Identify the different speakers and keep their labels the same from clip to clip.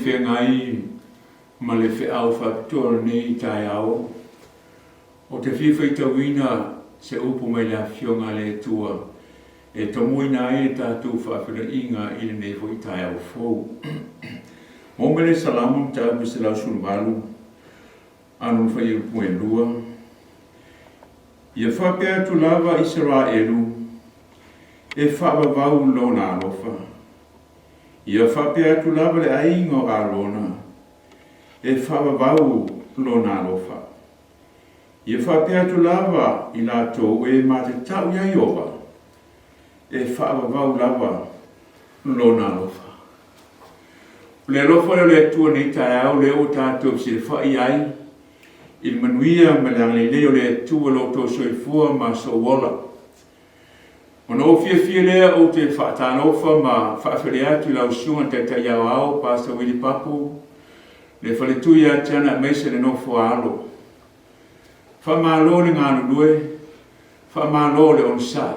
Speaker 1: feagai ma le feau faapitoa o lenei taeao, ou te fia faitauina se upu mai le Afioga a le Atua e tomuina ai le tatou faafeiloaiga i lenei foi taeao fou. Maua mai le Salamo mataupu 118, a lona fuaiupu e 2, Ia faapea atu lava Isaraelu, e faavavau lona alofa. Ia faapea atu lava le aiga o Arona, e faavavau lona alofa. Ia faapea atu lava i latou e matatau iā Ieova, e faavavau lava lona alofa. O le alofa lea o le Atua nei taeao lea ua tatou silafai ai i le manuia ma le agalelei o le Atua i lo outou soifua ma sou ola. Ona ou fiafia lea ou te faatalofa ma faafeiloai atu i lau Susuga i le Taitai Aoao Pastor Willie Papu, le faletu ia Tiana aemaise le nofo a alo. Faamalo le galulue, faamalo le onosai.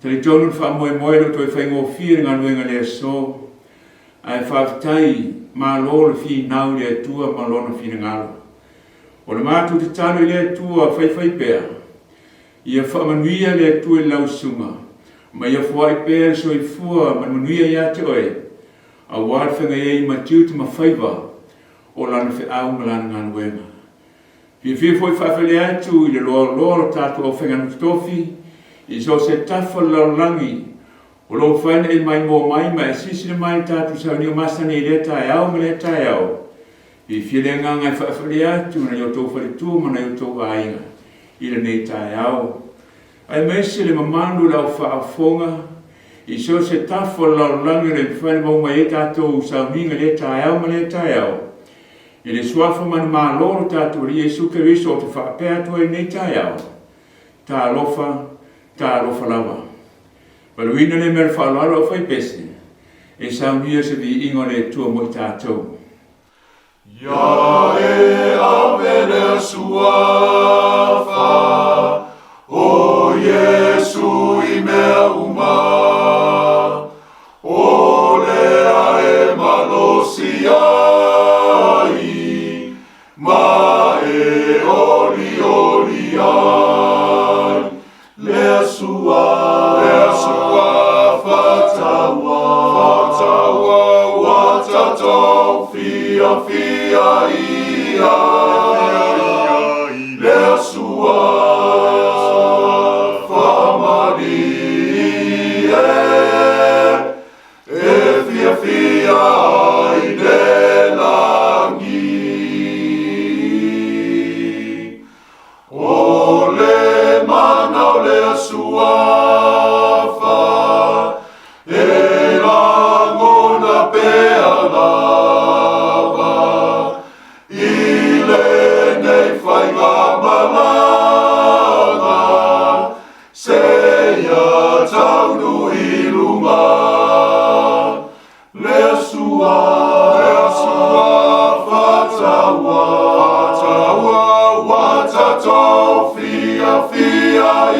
Speaker 1: Talitonu le faamoemoe e le o toe faigofie le galuega i le aso, ae faafetai malo le finau i le Atua ma Lona finagalo. O le matou tatalo i le Atua faifaipea, Ia faamanuia le Atua i lau susuga, ma ia foai pea le soifua ma le manuia ia te oe, aua le feagai ai ma tiute ma faiva o Lana feau ma Lana galuega. Fiafia foi faafeiloai atu i le loaloa o le tatou aufaigaluega totofi i so o se tafa o le lalolagi o lo o mafai ona e maimoa mai ma e silasila mai i le tatou sauniga masani i lea taeao ma lea taeao. Fiafia le agaga e faafeiloai atu i nai outou faletua ma nai outou aiga i lenei taeao, aemaise le mamalu o le au faafofoga i so o se tafa o le lalolagi o le mafai ona maua mai ai tatou sauniga i lea taeao ma lea taeao. I le Suafa manumalo o lo tatou Alii Iesu Keriso ou te faapea atu ai i lenei taeao, Talofa, talofa lava. Valuina lea mea o le faaaloalo aufaipese e saunia se viiga o le Atua mo i tatou.
Speaker 2: Ia e ave lea suafa o Iesu i mea uma, o lea e malosi ai, ma e olioli ai. Lea sua, lea sua fataua, fataua ua tatou fiafia i ai. Lea sua faamalie, e fiafia ai le lagi. O le mana o lea suafa, e lagona pea lava, i lenei faigamalaga, seia taunu i luma. Lea sua, lea sua fataua, fataua ua tatou fiafia i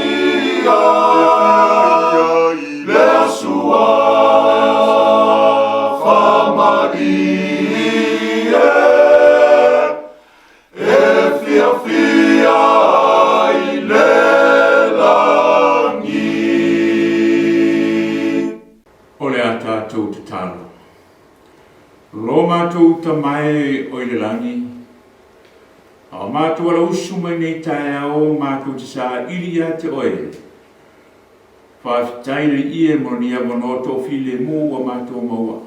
Speaker 2: ai. Lea sua faamalie, e fiafia ai le lagi.
Speaker 1: O le a tatou tatalo. Lo matou Tama e o i le lagi, a o matou alausu mai nei taeao matou te saili ia te Oe, faafetai le Ie mo ni avanoa toafilemu ua matou maua.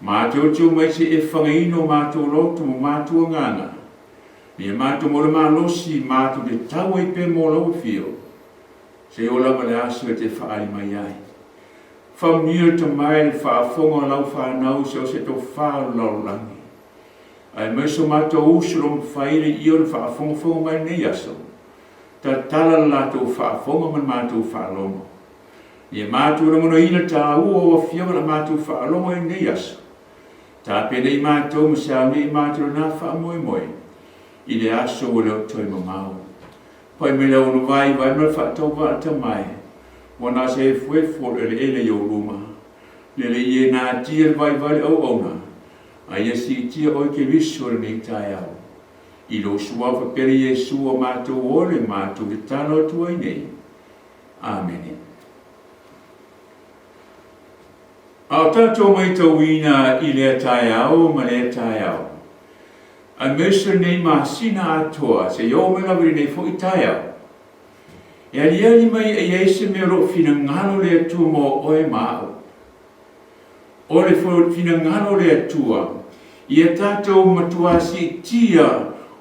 Speaker 1: Matou te omai se e fagaina o matou loto ma matou agaga, ina ia matou maua le malosi matou te tau ai pea mo Lau Afio, Seia oo lava le aso e te faaali mai ai. Faamanuia le tama i le faafofoga o lau fanau i so o se tofa o le lalolagi. Aemaise o matou uso o lo o mafai le ia ona faafogafoga mai i lenei aso, tatala le latou faafofoga ma le matou faalogo. Ia matou lagonaina le taua o Afioga i la matou faalogo i lenei aso. Tapena i matou ma saunia i matou lena faamoemoe i le aso ua le o toe mamao. Pai mai le aunuvai, vae ma le faatauvaa le tama e, ua na o se efuefu o le eleele i ou luma. Lele ia e natia le vaivai le auauna, A ia siitia oe Keriso i lenei taeao, i lou suafa pele Iesu o matou ole matou tatalo atu ai nei. Amene. A o tatou maitauina i lea taeao ma lea taeao, aemaise lenei masina atoa seia oo mai lava i lenei foi taeao, e aliali mai e i ai se mea o lo o finagalo le Atua mo oe ma au. O le finagalo o le Atua, ia tatou matuā siitia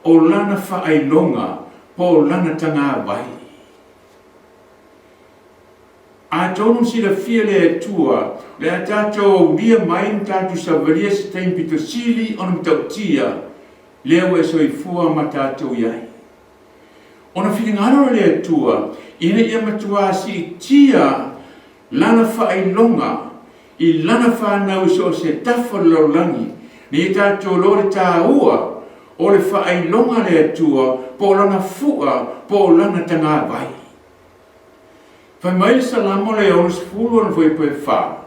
Speaker 1: o Lana faailoga po o Lana tagavai. Atonu silafia le Atua, o le a tatou aulia mai ma tatou savalia se taimi pito sili ona matautia lea ua e soifua ma tatou i ai. Ona finagalo le Atua ina ia matuā siitia Lana faailoga i Lana fanau i so o se tafa o le lalolagi, ina ia tatou iloa le taua o le faailoga a le Atua po o Lana fua po o Lana tagavai. Fai mai le Salamo le 60 ona fuaiupu e fa,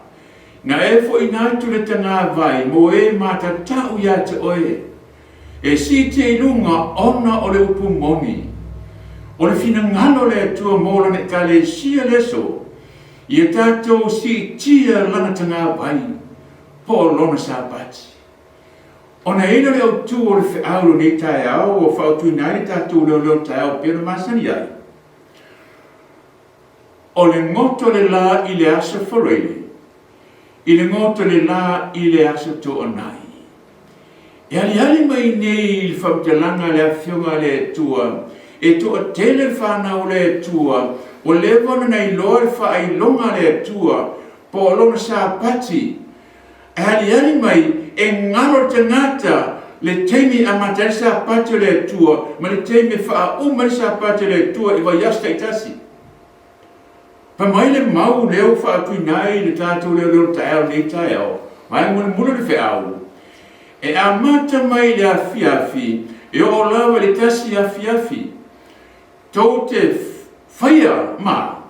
Speaker 1: Na e foʻina atu le tagavai mo e matatau iā te oe, e siitia i luga ona o le upu moni. O le finagalo o le Atua mo Lana Ekalesia le aso, ia tatou siitia Lana tagavai po o Lona Sapati. Ona e i ai lea o le autū o le feau i lenei taeao ua faaautuina ai le tatou leoleo taeao e pei ona masani ai. O le goto le la i le Aso Faraile, i le goto le la i le Aso Toonai. E aliali mai nei i le faamatalaga a le Afioga a le Atua, e toatele le fanau a le Atua ua leva ona nailoa le faailoga a le Atua po o lona Sapati E aliali mai, e galo le tagata le taimi e amata ai le Sapati o le Atua ma le taimi e faauma ai le Sapati o le Atua i vaiaso taitasi. Fai mai le mau lea ua faatuina ai le tatou leoleo taeao i lenei taeao, vaega mulimuli o le feau, e amata mai i le afiafi e oo lava i le tasi afiafi, tou te faia ma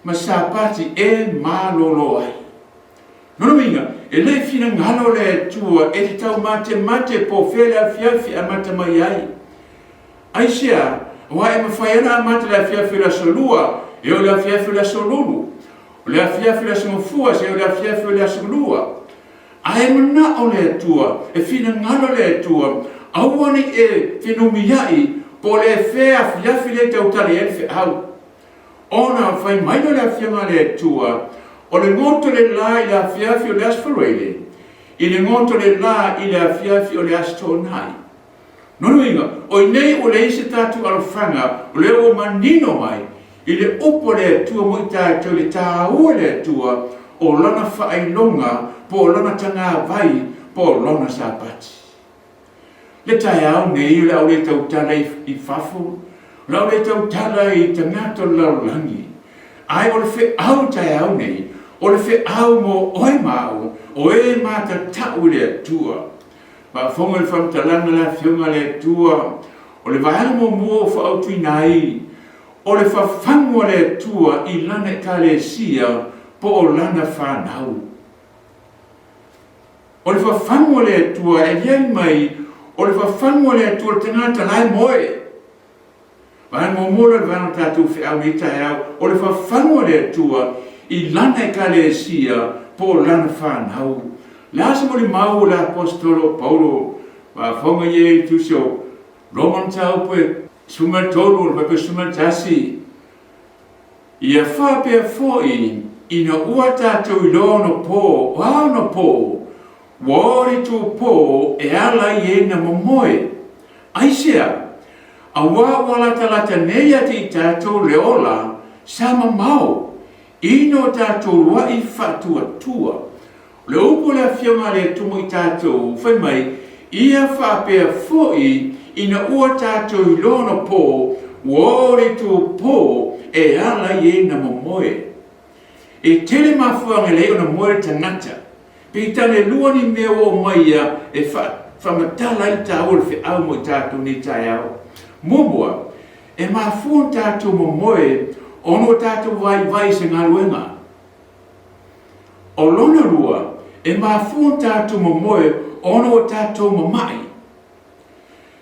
Speaker 1: ma Sapati e malolo ai. Lona uiga, e le i finagalo le Atua e te taumatemate po o fea le afiafi e amata mai ai. Aisea? Aua e mafai ona amata le afiafi o le Aso Lua e oo i le afiafi o le Aso Lulu, o le afiafi o le Aso Gafua seia oo i le afiafi o le Aso Lua. Ae manao le Atua, e finagalo le Atua, aua ne i e fenumiai po o le fea afiafi lea e tautala i ai le feau. Ona fai mai lea o le Afioga a le Atua, O le goto le la i le afiafi o le Aso Faraile, i le goto le la i le afiafi o le Aso Toonai. Lona uiga, o inei ua leai se tatou alofaga, o lea ua manino mai i le upu a le Atua mo i tatou i le taua e le Atua o Lana faailoga po o Lana tagavai po o Lona Sapati. Le taeao nei o le a ou le tautala i fafo, o le a ou le tautala i tagata o le lalolagi, ae o le feau taeao nei, o le feau mo oe ma au, o e matatau i le Atua. Faafofoga i le faamatalaga a le Afioga a le Atua, o le vaega muamua ua faaautuina ai, o le fafagu a le Atua i Lana Ekalesia po o Lana fanau. O le fafagu a le Atua e aliali mai, o le fafagu a le Atua le tagata la e moe. Vaega muamua lea o le vaega o tatou feau nei taeao, o le fafagu a le Atua i Lana Ekalesia po o Lana fanau. Le a se molimau o le Aposetolo o Paulo, faafofoga ia i le tusi o Roma mataupu e 13, o le fuaiupu e 11, Ia faapea foi, ina ua tatou iloa ona po, o a ona po, ua o le itupo e ala ai e na momoe. Aisea? Auā ua latalata nei ia te i tatou le ola sa mamao, ina o tatou luaʻi faatuatua. O le upu a le Afioga a le Atua mo i tatou, fai mai, Ia faapea foi, ina ua tatou iloa ona po, ua o le itupo e ala ai e na momoe. E tele mafuaaga e leai ona moe le tagata. Peitai e lua ni mea ua oo mai ia e faamatala ai le taua o le feau mo i tatou nei taeao. Muamua, e mafua ona tatou momoe ona ua tatou vaivai i se galuega. O lona lua, e mafua ona tatou momoe ona ua tatou mama'i.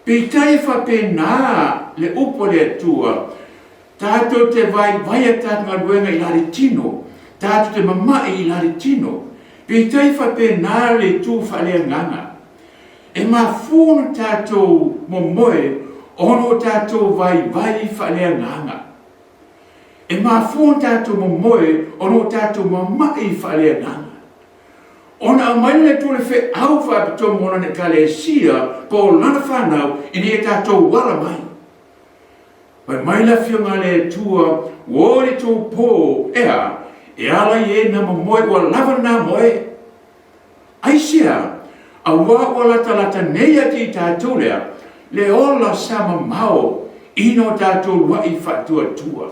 Speaker 1: Peitai e faapena le upu a le Atua, tatou te vaivai a tatou galuega i la le tino, tatou te mama'i i la le tino. Peitai e faapena le itu faaleagaga. E mafua ona tatou momoe ona ua tatou vaivai faaleagaga. E mafua ona tatou momoe ona ua tatou mama'i faaleagaga. Ona aumai le Atua le feau faapitoa mo Lana Ekalesia po o Lana fanau ina ia tatou ala mai. Fai mai le Afioga a le Atua, Ua o i le tou po, e a? E ala i e na momoe ua lava lena moe. Aisea? Auā ua latalata nei ia te i tatou lea, le ola sa mamao ina o tatou luaʻi faatuatua.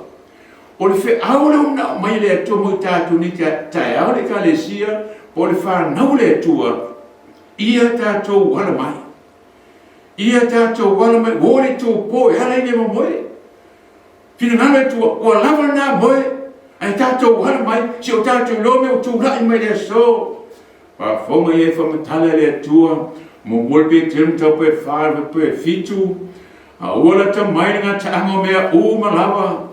Speaker 1: O le feau lea ua manao mai e le Atua mo i tatou nei taeao le Ekalesia po o le fanau a le Atua, ia tatou ala mai. Ia tatou ala mai, ua o le tou po e ala i le momoe. Finagalo le Atua, ua lava lena moe, ae tatou ala mai, se o tatou iloa mea ua tulai mai le aso. Faafofoga ia i faamatala e le Atua, muamua le Peteru mataupu e 4 i le fuaiupu e 7, A ua lata mai le gataaga o mea uma lava,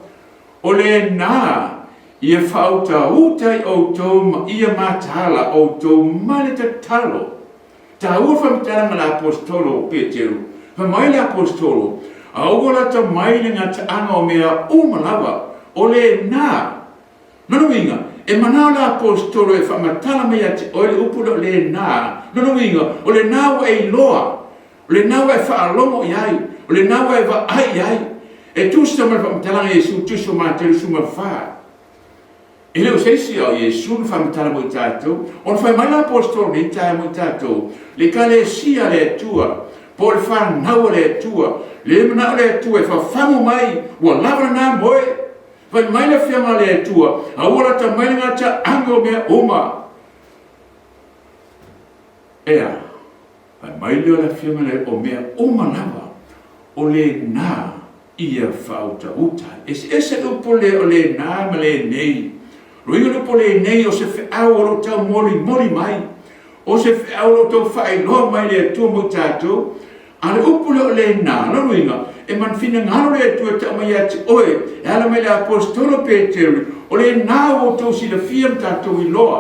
Speaker 1: o lena ia faautauta i outou ma ia mataala outou ma le tatalo. Taua le faamatalaga a le Aposetolo o Peteru, fai mai le Aposetolo, A ua lata mai le gataaga o mea uma lava, o lena. Lona uiga, e manao le Aposetolo e faamatala mai ia te oe le upu lea o lena. Lona uiga, o lena ua e iloa, o lena ua e faalogo i ai, o lena ua e vaai i ai. E tusa ma le faamatalaga a Iesu Tusi o Matelu 14. E le o se isi a o Iesu na faamatala mo i tatou. Ona fai mai le Aposetolo nei taeao mo i tatou, le Ekalesia a le Atua, po o le fanau a le Atua, le manao le Atua e fafagu mai, ua lava lena moe. Fai mai le Afioga a le Atua, a ua lata mai le gataaga o mea uma. Ea, fai mai lea o le Afioga le o mea uma lava, o lena ia faautauta. Eseese le upu le o lena ma lenei. Loiga le upu lenei o se feau o lo o tau molimoli mai, o se feau o lo o tau faailoa mai le Atua mo i tatou. A le upu lea o lena, lona uiga, e manfinagalo le Atua e tau mai ia te oe, e ala mai le Aposetolo Peteru, o lena ua outou silafia ma tatou iloa.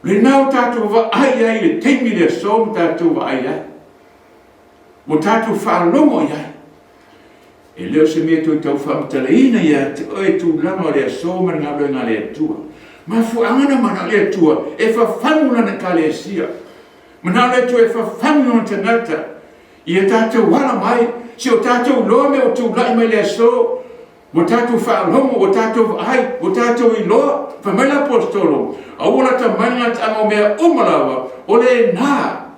Speaker 1: O lena ua tatou vaai ai i le taimi le aso ma tatou vaai ai. Ua tatou faalogo i ai. E le o se mea toe tau faamatalaina ia te oe tulaga o le aso ma le galuega a le Atua. Mafuaaga na manao le Atua e fafagu lana Ekalesia. Manao le Atua e fafagu lona tagata. Ia tatou ala mai, si o tatou iloa mea ua tulai mai le aso, ua tatou faalogo, ua tatou vaai, ua tatou iloa. Fai mai le Aposetolo, aua lata mai le gataaga o mea uma lava, o lena.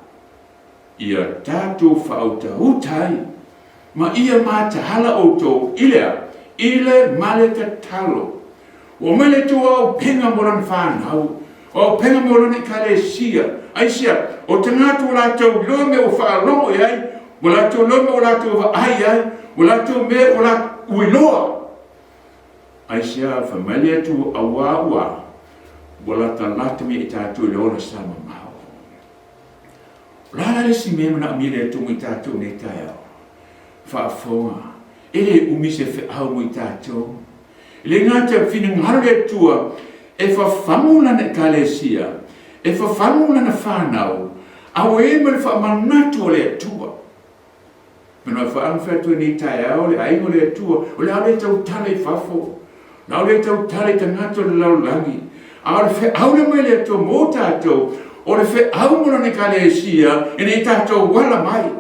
Speaker 1: Ia tatou faautauta ai ma ia mataala outou i le a? I le ma le tatalo. Ua aumai le Atua o auupega mo lana fanau, o auupega mo lana Ekalesia. Aisea? O tagata ua latou iloa mea ua faalogo i ai, ua latou iloa mea ua latou vaai i ai, ua latou mea ua latou iloa. Aisea? Fai mai le Atua, auā ua, ua latalata mai ia i tatou i le ola sa mamao. O le a la le isi mea e manaomia e le Atua mo i tatou i lenei taeao? Faafofoga, e le umi se feau mo i tatou. E le gata i finagalo le Atua e fafagu Lana Ekalesia, e fafagu Lana fanau, a ua i ai ma le faamanatu a le Atua. Manawa e faaga atu ai nei taeao le aiga o le Atua, o le a le tautala i fafo, o le a le tautala i tagata o le lalolagi, a o le feau lea mai le Atua mo tatou, o le feau mo lana Ekalesia, ina ia tatou ala mai.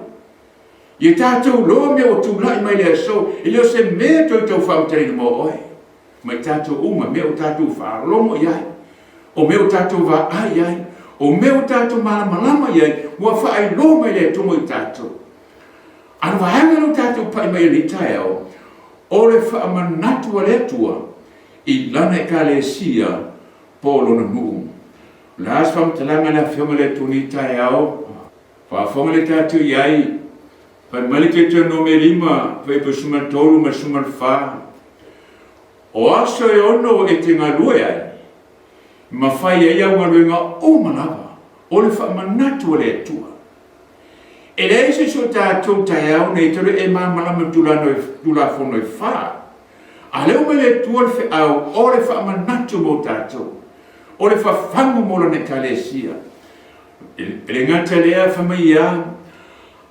Speaker 1: Ia tatou loa mea ua tulai mai le aso, e le o se mea toe tau faamatalaina mo oe. Ma i tatou uma, mea ua tatou faalogo i ai, o mea ua tatou vaai i ai, o mea ua tatou malamalama i ai, ua faailoa mai le Atua mo i tatou. A o le vaega lea ua tatou pai mai ai i lenei taeao, o le faamanatu a le Atua i Lana Ekalesia po o Lona nuu. O le a se faamatalaga a le Afioga i le Atua i lenei taeao? Faafofoga le tatou i ai, fai mai le Deuteronome 5, fuaiupu 13 ma le 14, O aso e ono e te galue ai, ma fai ai au galuega uma lava. O le faamanatu a le Atua. E leai se isi o tatou taeao nei tole e malamalama i Tulafono e fa. A lea ua mai le Atua le feau o le faamanatu mo tatou, o le fafagu mo Lana Ekalesia. E le gata i lea, fai mai ia,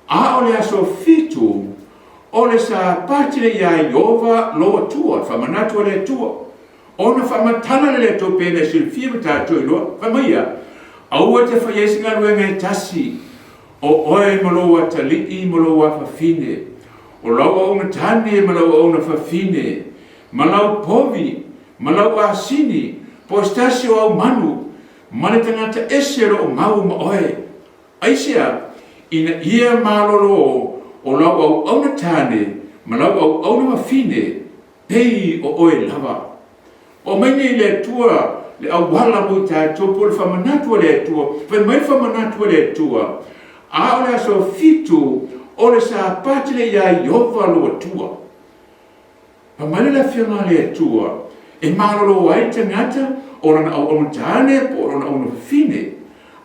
Speaker 1: a o le aso fitu, o le Sapati le iā Ieova lou Atua, le faamanatu a le Atua. Ona faamatala le le Atua pei ona e silafia ma tatou iloa, fai mai ia, Aua e te fai ai se galuega e tasi, o oe ma lou atalii ma lou afafine, o lau auauna tane ma lau auauna fafine, ma lau povi, ma lau asini, po o se tasi o au manu, ma le tagata ese o lo o mau ma oe. Aisea? Ina ia malolo o lau auauna tane ma lau auauna fafine, pei o oe lava. Ua aumai nei le Atua le auala mo i tatou po o le faamanatu a le Atua. Fai mai le faamanatu a le Atua, a o le aso fitu o le Sapati le iā Ieova lou Atua. Fai mai le Afioga a le Atua, e malolo ai le tagata o lana auauna tane po o lona auauna fafine.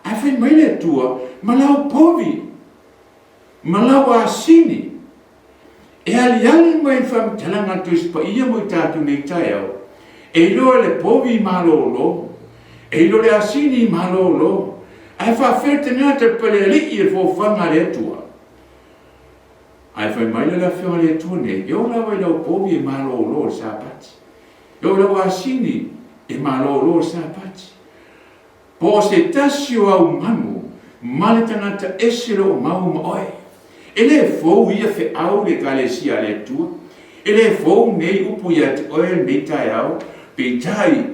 Speaker 1: Ae fai mai le Atua, ma lau povi, ma lau asini, E aliali mai le faamatalaga a le Tusi Paia mo i tatou nei taeao, e iloa le povi i malolo, e iloa le asini i malolo, ae faafea le tagata le palealii e le fofofaga a le Atua? Ae fai mai la le Afioga a le Atua nei, e oo lava i lau povi e malolo le Sapati, e oo i lau asini e malolo le Sapati. Po o se tasi o au manu ma le tagata ese lou mau ma oe. E le fou ia feau le Ekalesia a le Atua. E le fou nei upu ia te oe lenei taeao, peitai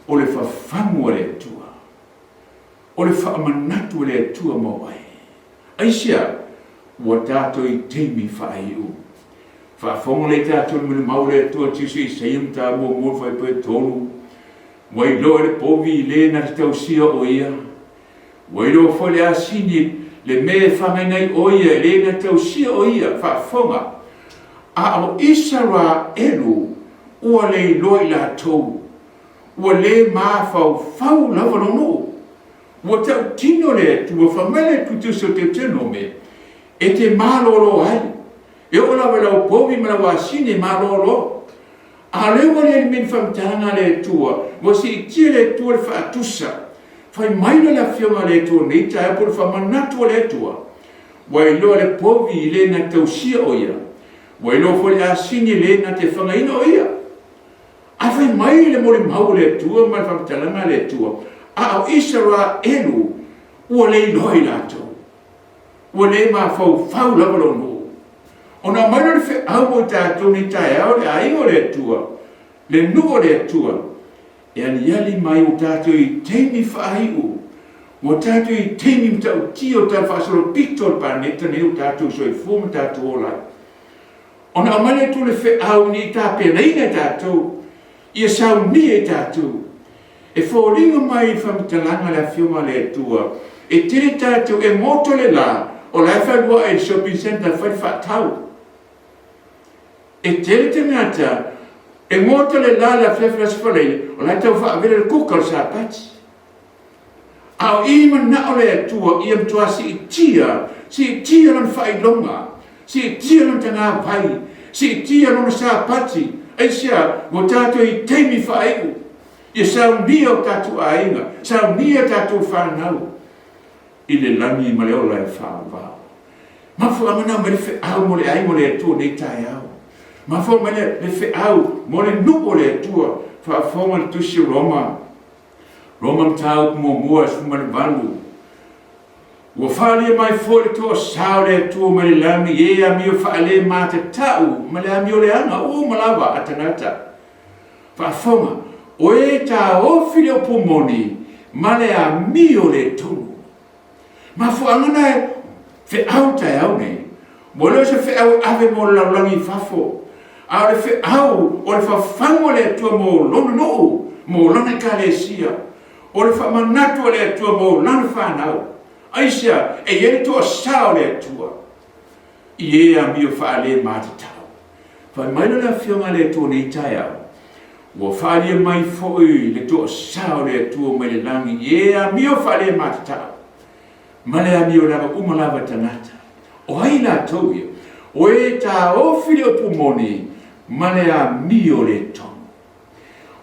Speaker 1: o le fafagu a le Atua. O le faamanatu a le Atua mo oe. Aisea? Ua tatou i taimi faaiu. Faafofoga lea i tatou i le molimau a le Atua Tiusi Isaia Matamuamua Fuaiupu 3. Ua iloa e le povi i le na te tausia o ia. Ua iloa foi le asini le mea e fagaina ai o ia e le na te tausia o ia, faafofoga. A o Isaraelu ua le iloa i latou. Ua le mafaufau lava lou nuu. Ua tautino le Atua, fai mai le Tutusa o Teutenome, e te malolo ai. E oo lava i lau povi ma lau asini e malolo. A o lea ua aliali mai le faamatalaga a le Atua, ua siitia e le Atua le faatusa. Fai mai loa le Afioga a le Atua nei taeao po o le faamanatu a le Atua, Ua iloa le povi i le na tausia o ia, ua iloa foi le asini i le na te fagaina o ia. Ae fai mai le molimau a le Atua ma le faamatalaga a le Atua, a o Isaraelu ua le iloa i latou. Ua le mafaufau lava lou nuu. Ona aumai lea o le feau mo i tatou nei taeao, le aiga o le Atua, le nuu o le Atua, e aliali mai ua tatou i taimi faaiu, ua tatou i taimi matautia o tala faasolopito o le paneta nei ua tatou soifua ma tatou ola ai. Ona aumai le Atua le feau ina ia tapenaina i tatou, ia saunia i tatou. E foliga mai i le faamatalaga a le Afioga a le Atua, e tele tatou e goto le la o la e fealuai i le shopping centre e fai le faatau. E tele tagata e goto le la i le afiafi o le Aso Faraile o la e tau faavela le kuka o le Sapati. A o i manao le Atua ia matua siitia, siitia lona faailoga, siitia lona tagavai, siitia lona Sapati. Aisea? Ua tatou i taimi faaiu. Ia saunia o tatou aiga, saunia tatou fanau i le lagi ma le ola e faavavau. Mafuaaga na mai le feau mo le aiga o le Atua nei taeao. Mafua mai le feau mo le nuu o le Atua. Faafofoga le Tusi o Roma. Roma Mataupu muamua 18. Ua faaalia mai foi le toasa o le Atua mai le lagi i e amio faale-matatau ma le amio leaga uma lava a tagata. Faafofoga, o e taofi le upu moni ma le amio le tonu. Mafuaaga na e feau taeao nei. Ua le o se feau e ave mo le lalolagi i fafo, a o le feau o le fafagu a le Atua mo Lona nuu, mo Lana Ekalesia. O le faamanatu a le Atua mo Lana fanau. Aisea? E i ai le toasa o le Atua i e amio faale-matatau. Fai mai loa le Afioga a le Atua nei taeao, Ua faaalia mai foi le toasa o le Atua mai le lagi i e amio faale-matatau. ma le amio lava uma lava tagata. O ai latou ia? O e taofi le upu moni ma le amio le tonu.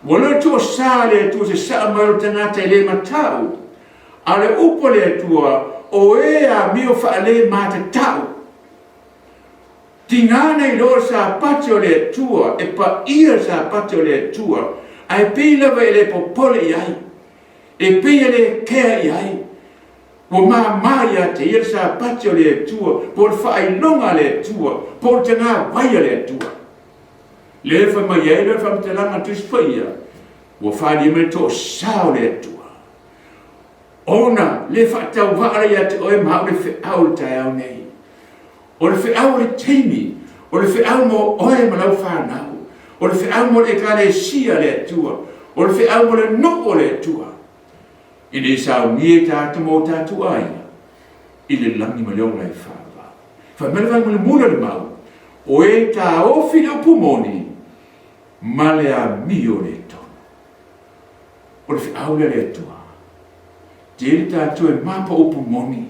Speaker 1: Ua le toosā le Atua se saa mai o le tagata e le matau, a o le upu a le Atua, o e amio faale-matatau. Tiga na iloa le Sapati o le Atua, e paia le Sapati o le Atua, ae pei lava e le popole i ai, e pei e le kea i ai. Ua māmā ia te ia le Sapati o le Atua, po o le faailoga a le Atua, po o le tagawai a le Atua. Lea e fai mai ai le faamatalaga a le Tusi Paia, ua faaalia mai le toosā o le Atua. Ona le faatauvaa lea ia te oe ma au le feau o le taeao nei. O le feau o le taimi, o le feau mo oe ma lau fanau, o le feau mo le Ekalesia a le Atua, o le feau mo le nuu o le Atua. Ina ia saunia i tatou ma o tatou aiga i le lagi ma le ola e faavavau. Fai mai le vae mulimuli o le mau, o e taofi le upu moni ma le amio le tonu. O le feau lea a le Atua. Tele tatou e mapa upu moni.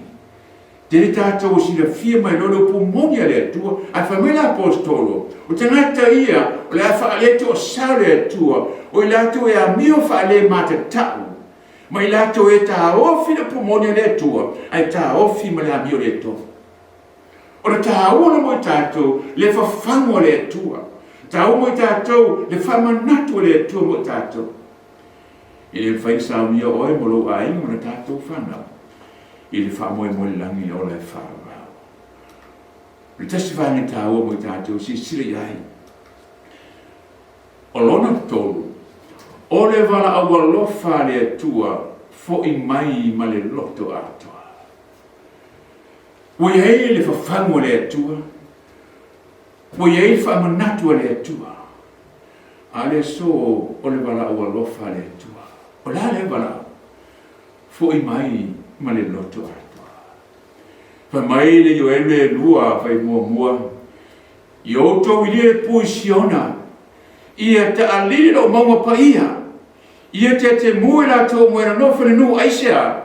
Speaker 1: Tele tatou e silafia mai loa le upu moni a le Atua. Ae fai mai le Aposetolo, o tagata ia o le a faale toasā o le Atua, o i latou e amio faale-matatau, ma i latou e taofi le upu moni a le Atua, ae taofi ma le amio le tonu. O le taua la mo i tatou le fafagu a le Atua. Taua mo i tatou le faamanatu a le Atua mo i tatou. E le mafai ona saunia oe mo lou aiga ma na tatou fanau i le faamoemoe i le lagi i le ola e faavavau. O le tasi vaega taua mo i tatou silasila i ai, o lona tolu, o le valaau alofa a le Atua fo'i mai ma le loto atoa. Ua i ai le fafagu a le Atua, ua i ai le faamanatu a le Atua, a o le aso o le valaau alofa a le Atua. O le a lea valaau? Fo'i mai ma le loto atoa. Fai mai le Ioelo e lua fai muamua, I outou ilia le pu i Siona, ia taalili lou mauga paia, ia teatemu i latou o moe nonofo i le nuu aisea,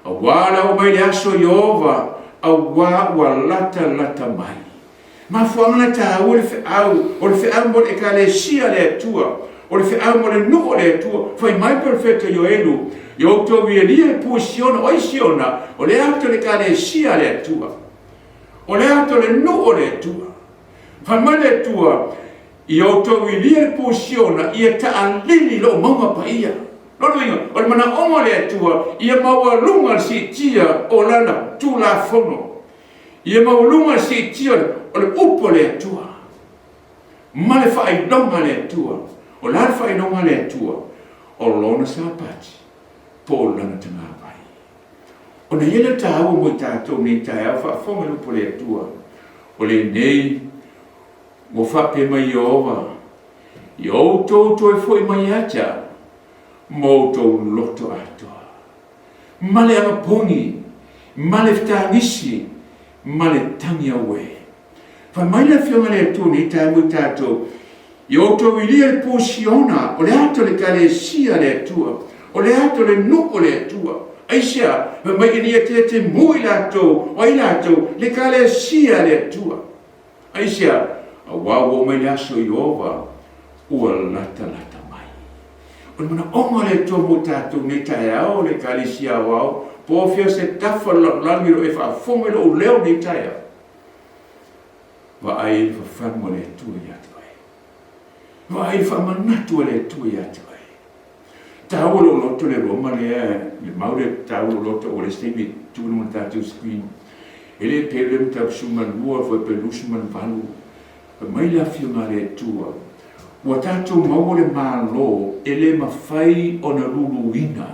Speaker 1: auā le oo mai le aso Ieova, auā ua latalata mai. Mafuaaga na taua le feau, o le feau mo le Ekalesia a le Atua, o le feau mo le nuu o le Atua. Fai mai Perofeta Ioelu, I outou ielia le pu i Siona, o ai Siona? O le ata o le Ekalesia a le Atua. O le ata o le nuu o le Atua. Fai mai le Atua, I outou ilia le pu i Siona, ia taalili lou mauga paia. Lona uiga, o le manaoga o le Atua, ia maualuga le siitia o Lana Tulafono. Ia maualuga le siitia o le upu a le Atua ma le faailoga a le Atua. O le a le faailoga a le Atua? O Lona Sapati po o Lana Tagavai. Ona i ai le taua mo i tatou nei taeao faafofoga i le upu a le Atua, o lenei ua faapea mai Ieova, Ia outou toe foi mai ia te au ma outou loto atoa. ma le agapogi, ma le fetagisi, ma le tagi auē. Fai mai le Afioga i le Atua nei taeao mo i tatou, Ia outou ilia le pu Siona, o le ata o le Ekalesia a le Atua, o le ata o le nuu o le Atua. Aisea? Fai mai ina ia teatemu i latou, o ai latou? Le Ekalesia a le Atua. Aisea? Auā ua oo mai le aso Ieova, ua latalata mai. O le manaoga o le Atua mo tatou nei taeao, le Ekalesia Aoao, po o fea se tafa o le lalolagi o lo o e faafofoga i lou leo nei taeao, vaai i le fafagu a le Atua ia te oe. Vaai i le faamanatu a le Atua ia te oe. Taua lou loto le Roma lea, le mau lea taua lou loto ua leai se taimi e tuu i luga o le tatou screen. E le pe le mataupu 12 foi pe 28. Fai mai le Afioga a le Atua, ua tatou maua le Malo e le mafai ona luluina.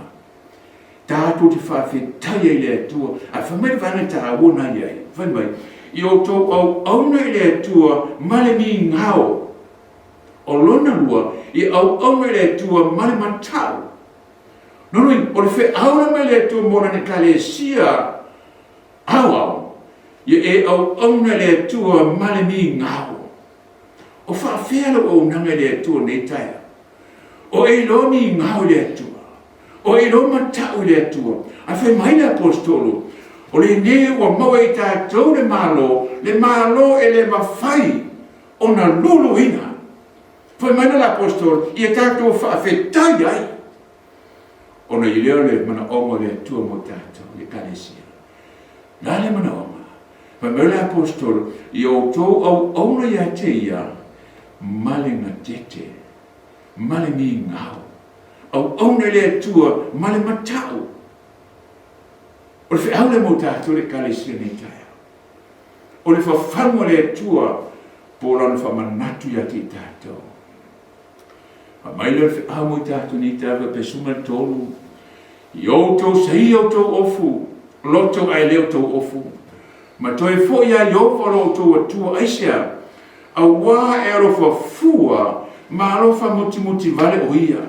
Speaker 1: Tatou te faafetai ai i le Atua. Ae fai mai le vaega taua na i ai, fai mai, I outou auauna i le Atua ma le migao. O lona lua, i auauna i le Atua ma le matau. Lona uiga, o le feau lea mai le Atua mo lana Ekalesia aoao, ia e auauna i le Atua ma le migao. O faafea lau auaunaga i le Atua i lenei taeao? O e iloa migao i le Atua. O e iloa matau i le Atua. Ae fai mai le Aposetolo, O lenei ua maua e i tatou le Malo, le Malo e le mafai ona luluina. Fai mai le Aposetolo, ia tatou faafetai ai, ona i lea o le manaoga o le Atua mo tatou, le Ekalesia. O le a le manaoga? Fai mai le Aposetolo, ia outou auauna ia te ia ma le gatete, ma le migao, auauna i le Atua ma le matau. O le feau lea mo tatou le Ekalesia i lenei taeao. O le fafagu a le Atua po o Lana faamanatu ia te i tatou. Fai mai lea o le feau mo i tatou nei taeao faapea ma le 3, I outou saia outou ofu, loto ae le outou ofu, ma toe foi ia Ieova lo outou Atua aisea? Auā e alofa fua ma alofa mutimuti vale o ia.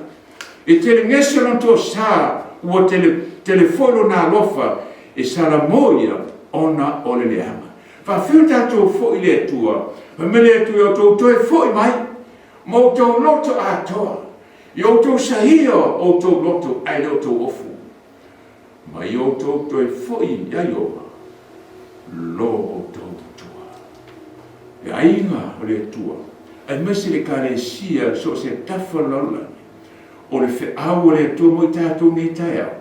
Speaker 1: E tele gese lona toasa, ua tele, tele foi lona alofa, e salamo ia ona o le leaga. Faafetai tatou foi i le Atua, fai mai le Atua, ia outou toe foi mai ma outou loto atoa, ia outou saia outou loto ae le outou ofu, ma ia outou toe foi ia Ieova lo outou Atua. Le aiga o le Atua, aemaise le Ekalesia so o se tafa o le lalolagi, o le feau a le Atua mo i tatou nei taeao,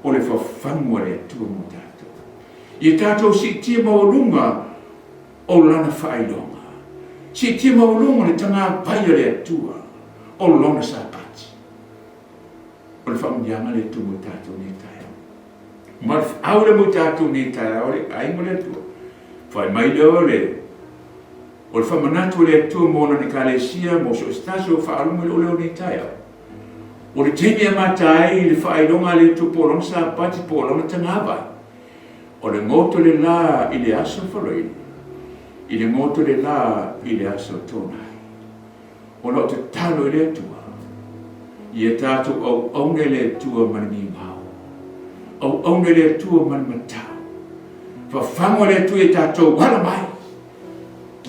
Speaker 1: o le fafagu a le Atua mo tatou. Ia tatou siitia maualuga o Lana faailoga. Siitia maualuga le tagapai a le Atua o Lona Sapati. O le faamanuiaga lea e tumu i tatou nei taeao. Ma le feau lea mo i tatou nei taeao le aiga o le Atua. Fai mai lea o le o le faamanatu o le Atua mo lana Ekalesia, mo so o se tasi o faalogo i lou leo nei taeao. O le taimi e amata ai le faailoga a le Atua po o lona Sapati po o lona tagavai, o le goto le la i le aso Faraile, i le goto le la i le aso Toonai. O lau tatalo i le Atua, ia tatou auauna i le Atua ma le migao, auauna i le Atua ma le matau. Fafaga le Atua ia tatou ala mai.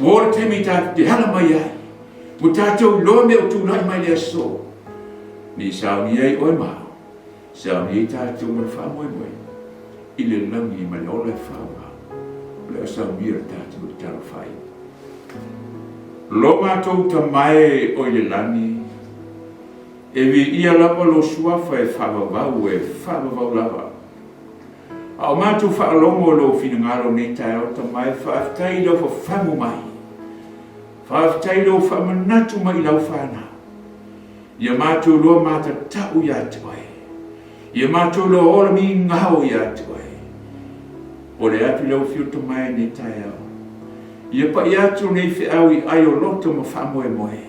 Speaker 1: Ua oo le taimi tatou te ala mai ai. Ua tatou iloa mea ua tulai mai i le aso. Ne i sauni ai oe ma au, sauni ai tatou ma le faamoemoe i le lagi ma le ola e faaaoga. O le a saunia le tatou talofa ai. Lo matou Tama e o i le lagi, e viia lava lou Suafa e faavavau, e faavavau lava. A o matou faalogo i lou finagalo nei taeao, Tama e, faafetai i lau fafagu mai, faafetai i lou faamanatu mai i lau fanau. Ia matou iloa matatau ia te oe. Ia matou iloa ola migao ia te oe. O le atu i lau afio Tama e nei taeao. Ia paʻi atu nei feau i ai o loto ma faamoemoe.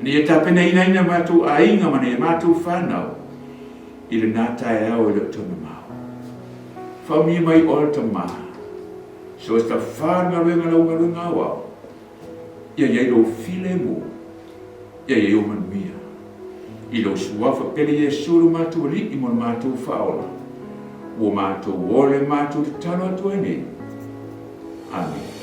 Speaker 1: Ina ia tapenainaina matou aiga ma nai a matou fanau i lena taeao e le o toe mamao. Faaunia mai oe le Tama, so o se tafā le galuega lau galuega aoao, ia i ai lou filemu, ia i ai ou manuia. I lou Suafa pele Iesu lo matou Alii mo le matou Faaola, ua matou ole matou tatalo atu ai nei. Amene.